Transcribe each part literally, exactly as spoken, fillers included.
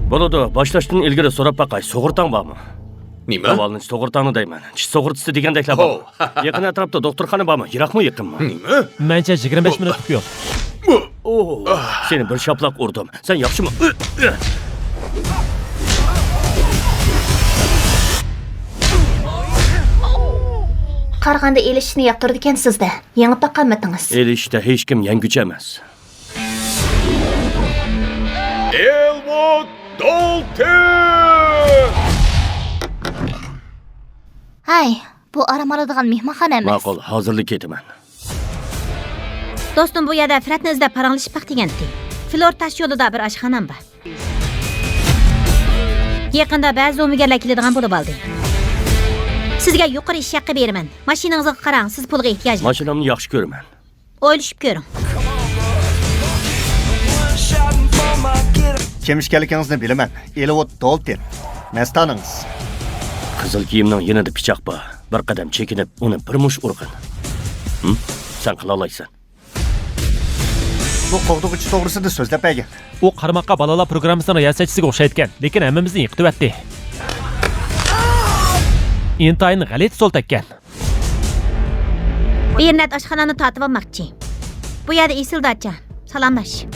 بولىدۇ، باشلاشتىن ئىلگىرى سوراپ باقاي، سۇغۇرتاڭ بارمۇ؟ نېمە؟ داۋالىنىش سۇغۇرتاڭنى دەيمەن. چىش سۇغۇرتىسى دېگەندەكلەر بار. ھو. يېقىن ئەتراپتا دوختۇرخانا بارمۇ؟ يىراقمۇ، يېقىنمۇ؟ نېمە؟ مەنچە يىگىرمە بەش مىنۇتلۇق يول. ئوھ، سېنى بىر شاپلاق ئۇردۇم. سەن ياخشىمۇ؟ قارىغاندا ئېلىشىشنى ياقتۇرىدىكەنسىز-دە. يېڭىپ باققانمىتىڭىز؟ ئېلىشىشتا ھېچكىم يەڭگۈچى ئەمەس. ئېلۋۇد دولتىن! ھەي، بۇ ئارام ئالىدىغان مېھمانخانا ئەمەس. ماقۇل، ھازىرلا كېتىمەن. دوستۇم بۇ يەردە فرەتنى ئىزدەپ پاراڭلىشىپ باق دېگەنتى. فلور تاش يولىدا بىر ئاشخانام بار. يېقىندا بەزى زومىگەرلەر كېلىدىغان بولۇپ ئالدى. سىزگە يۇقىرى ئىش ھەققى بېرىمەن. ماشىنىڭىزغا قاراڭ، سىز پۇلغا ئېھتىياجلىق. ماشىنامنى ياخشى كۆرىمەن. ئويلىشىپ كۆرۈڭ. كىم ئىكەنلىكىڭىزنى بىلىمەن. ئېلۋۇد دولتىن. مەستانىڭىز. قىزىل كىيىمنىڭ يېنىدا پىچاق بار. بىر قەدەم چېكىنىپ، ئۇنى بىر مۇش ئۇرغىن. ھىم؟ سەن قىلالايسەن. بۇ قوغدىغۇچى توغرىسىدا سۆزلەپ بەرگىن. ئۇ قارىماققا بالىلار پروگراممىسىنىڭ رىياسەتچىسىگە ئوخشايدىكەن، لېكىن ھەممىمىزنى يىقىتىۋەتتى. ئىنتايىن غەلىتە سول تەگكەن. بېرنەت ئاشخانامنى تارتىۋالماقچى. بۇ يەردە ئېسىل داچا. سالاملاش.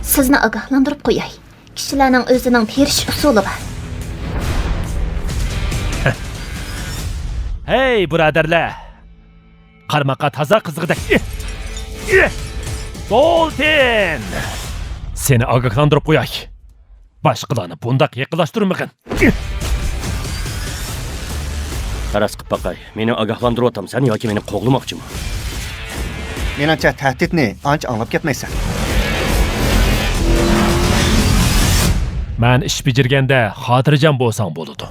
سىزنى ئاگاھلاندۇرۇپ قوياي. كىشىلەرنىڭ ئۆزىنىڭ تېرىشىش ئۇسۇلى بار. ھەي، بۇرادەرلەر! قارىماققا تازا قىزىقدەك. دولتىن! سېنى ئاگاھلاندۇرۇپ قوياي. باشقىلارنى بۇنداق يېقىنلاشتۇرمىغىن. پەرەز قىپ باقاي، مېنى ئاگاھلاندۇرۇۋاتامسەن ياكى مېنى قوغلىماقچىمۇ؟ مېنىڭچە، تەھدىتنى ئانچە ئاڭلاپ كەتمەيسەن. مەن ئىش بېجىرگەندە خاتىرجەم بولساڭ بولىدۇ.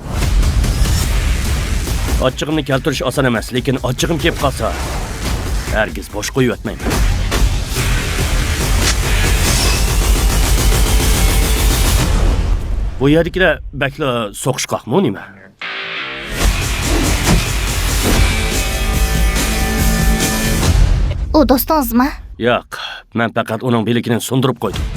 ئاچچىقىمنى كەلتۈرۈش ئاسان ئەمەس، لېكىن ئاچچىقىم كېلىپ قالسا، ھەرگىز بوش قويۇۋەتمەيمەن. بۇ يەردىكىلەر بەكلا سوقۇشقاقمۇ نېمە؟ ئۇ دوستىڭىزمۇ؟ ياق، مەن پەقەت ئۇنىڭ بىلىكىنى سۇندۇرۇپ قويدۇم.